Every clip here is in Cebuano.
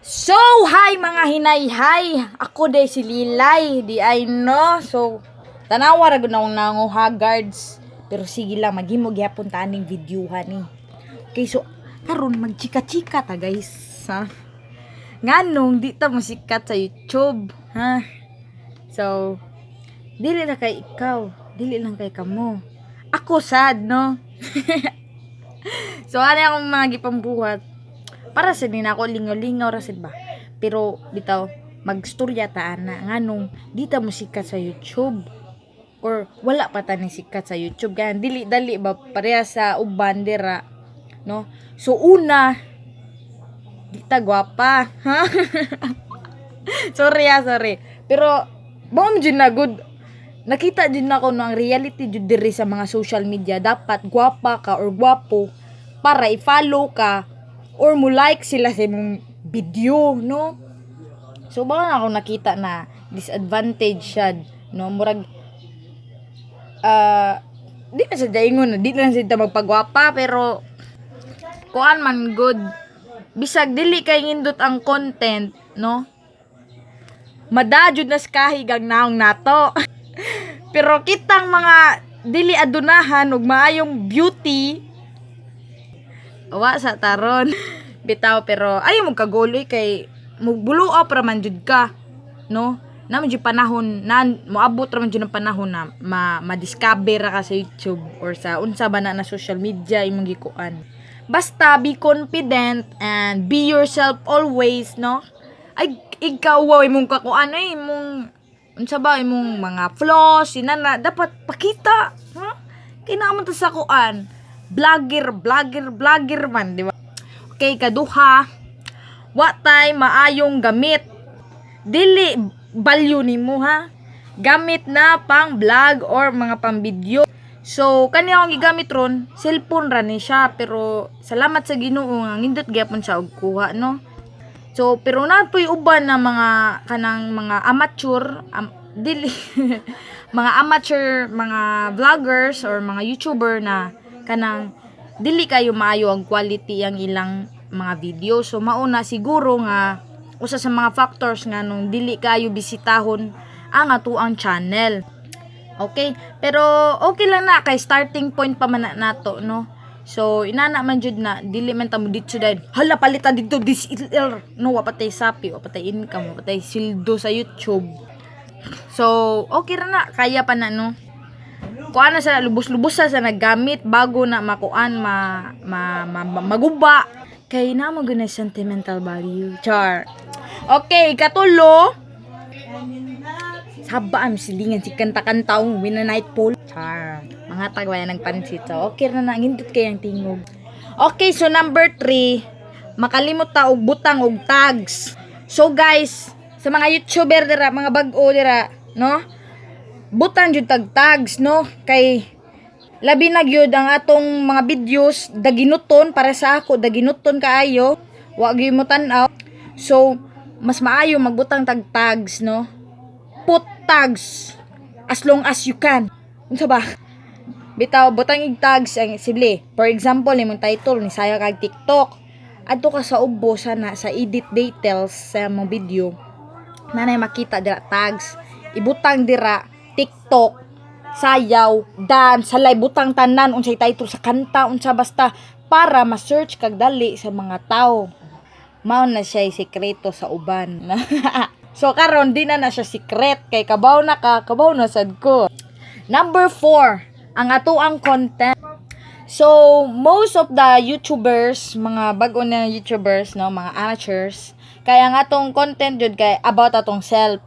So, hi mga hinayhay! Ako day si Lilay, di ay no. So, tanawa ra gud na akong nanguha guards. Pero sige lang, maghimo gyapon ta aning video ni. Okay, so karon magchika-chika ta, guys, ha. Nganong di ta mosikat sa YouTube, ha? So, dili na kay ikaw, dili lang kay kamo. Ako sad, no? So, ano akong mga gipambuhat? Para sa din ako lingaw-lingaw ra sad ba. Pero bitaw magstorya ta ana nganong di ta mo sikat sa YouTube or wala pa ta ni sikat sa YouTube kaya dili dali ba pareha sa uban dira, no? So una, di ta gwapa, ha. Sorry ah, sorry, pero mao jud na good nakita jud nako no, ang reality jud diri sa mga social media, dapat gwapa ka or gwapo para i-follow ka or mo like sila sa imong video, no? So baka na ako nakita na disadvantage siya, no? Murag di na sa daingon na di na sa magpagwapa, pero kuan man good, bisag dili kay ngindot ang content, no, mada jud na sa kahig ang naong nato. Pero kitang mga dili adunahan og maayong beauty, wa sa taron bitaw. Pero ayaw mo kaguloy kay mubuluo ra man jud ka, no? Na man jud panahon na moabot ra man jud ang panahon na ma-discover ra ka sa YouTube or sa unsa ba na na social media imong gikuan. Basta be confident and be yourself always, no? Ay, ikaw wow imong kakuan ay imong unsa ba imong mga flaws inana dapat pakita, ha? Kay naa man ta sa kuan, vlogger, vlogger, vlogger man, di ba? Okay, kaduha, wa tay maayong gamit. Dili value nimo ha, gamit na pang vlog or mga pang video. So kani akong gigamit ron, cellphone ra ni siya, pero salamat sa Ginoo nga ngindot gyapon siya og kuha, no? So pero naa po'y uban na mga kanang mga amateur dili mga amateur, mga vloggers or mga YouTuber na kanang dili kayo maayo ang quality ang ilang mga video. So mauna siguro nga usa sa mga factors nga nung dili kayo bisitahon ang atoang channel. Okay, pero okay lang na kay starting point pa man na nato, no? So inana man jud na dili man ta mo didto dahil hala palitan didto DSLR, no? Wa pa tay sapi, wa pa tay income, wa pa tay sweldo sa YouTube. So okay ra na, kaya pa na, no? Kuan na sa lubos-lubos sa naggamit bago na makuan ma maguba kay na mo guna sentimental value, char. Okay, katulo. Saba am silingan si kanta-kanta ang win a night pool, char. Mga tagwaya ng pansit. So okay ra na, ngindot kay ang tingog. Okay, so number 3, makalimot ta og butang og tags. So guys, sa mga YouTuber dira, mga bag-o dira, no, butang jud tag tags, no? Kay labi na gyud ang atong mga videos daginuton. Para sa ako, daginuton kaayo, wa gyud mo tan-aw. So mas maayo magbutang tag tags, no? Put tags as long as you can. Unsa ba bitaw, butang ig tags ang simple. For example, imong title ni saya kag TikTok, adto ka sa ubos sana sa edit details sa imong video, nanay makita dira tags, ibutang dira TikTok, sayaw, dance, sa live, butang tanan unsay title sa kanta, unsa basta para ma-search kag dali sa mga tao. Mao na siya sikreto sa uban. So karon di na na siya secret kay kabaw na ka, kabaw na sad ko. Number 4, ang atoang content. So, most of the YouTubers, mga bago na YouTubers, no, mga amateurs, kaya ang atong content jud kay about atong self.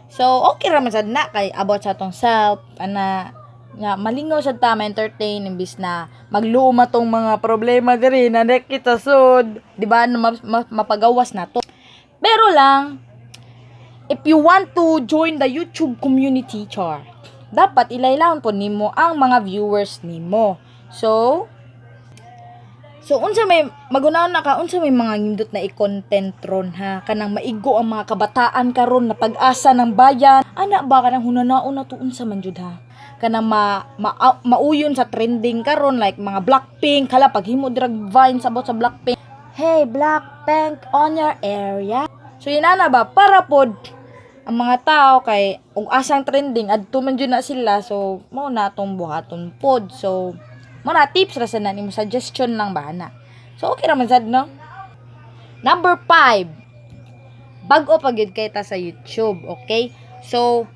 So, okay ra man sad na kay about sa atong self, ana nga malingaw sad ta, ma-entertain imbis na magluom atong mga problema diri na kita sud, di ba, na mapagawas na to. Pero lang, if you want to join the YouTube community, char, dapat ilaylahon po nimo ang mga viewers nimo. So unsa may magunaon na ka, unsa may mga ngindot na i-content ron ha, kanang maigo ang mga kabataan karon na pag-asa ng bayan ana ba, kanang hunanaon na to, unsa man jud ha, kanang mauyon sa trending karon, like mga Blackpink. Hala, paghimo dirag vines about sa Blackpink. "Hey, Blackpink on your area." So yun na ba, para pod ang mga tao kay ug asang trending, adto man jud na sila. So mao na atong buhaton pod. So mao na, tips ra sa na nimo, suggestion lang ba na. So okay ra man sad, no? Number 5, bag-o pa gyud kay ta sa YouTube, okay? So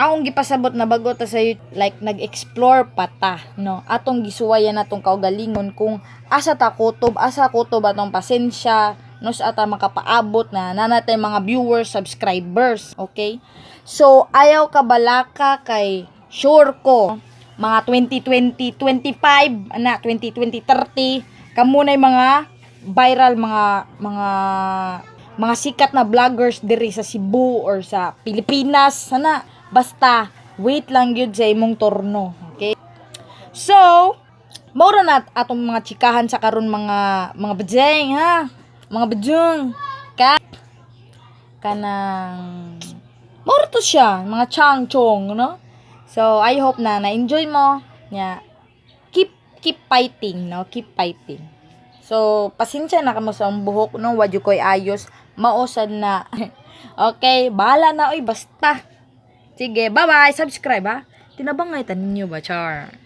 akong gipasabot na bago ta sa YouTube, like nag-explore pa ta, no? Atong gisuwayan natong kaugalingon kung asa ta kutob, asa kutob atong pasensya, no, sa ata makapaabot na nanatay mga viewers, subscribers, okay? So ayaw ka balaka kay sure ko mga 2020, 25, ana 2020, 30, kamo na mga viral, mga sikat na vloggers diri sa Cebu or sa Pilipinas sana. Basta wait lang gyud sa imong turno, okay? So mao ra na atong mga chikahan sa karon, mga bajeng ha, mga bajeng ka, kanang mao ra to siya, mga chang chong, no? So I hope na na-enjoy mo nya. Keep fighting, no? Keep fighting. So pasensya na kamo sa akong buhok, no? Wa jud ko'y ayos, mao sad na. Okay, bahala na oy, basta. Sige, bye-bye. Subscribe ha. Tinabangay ta ninyo ba, char.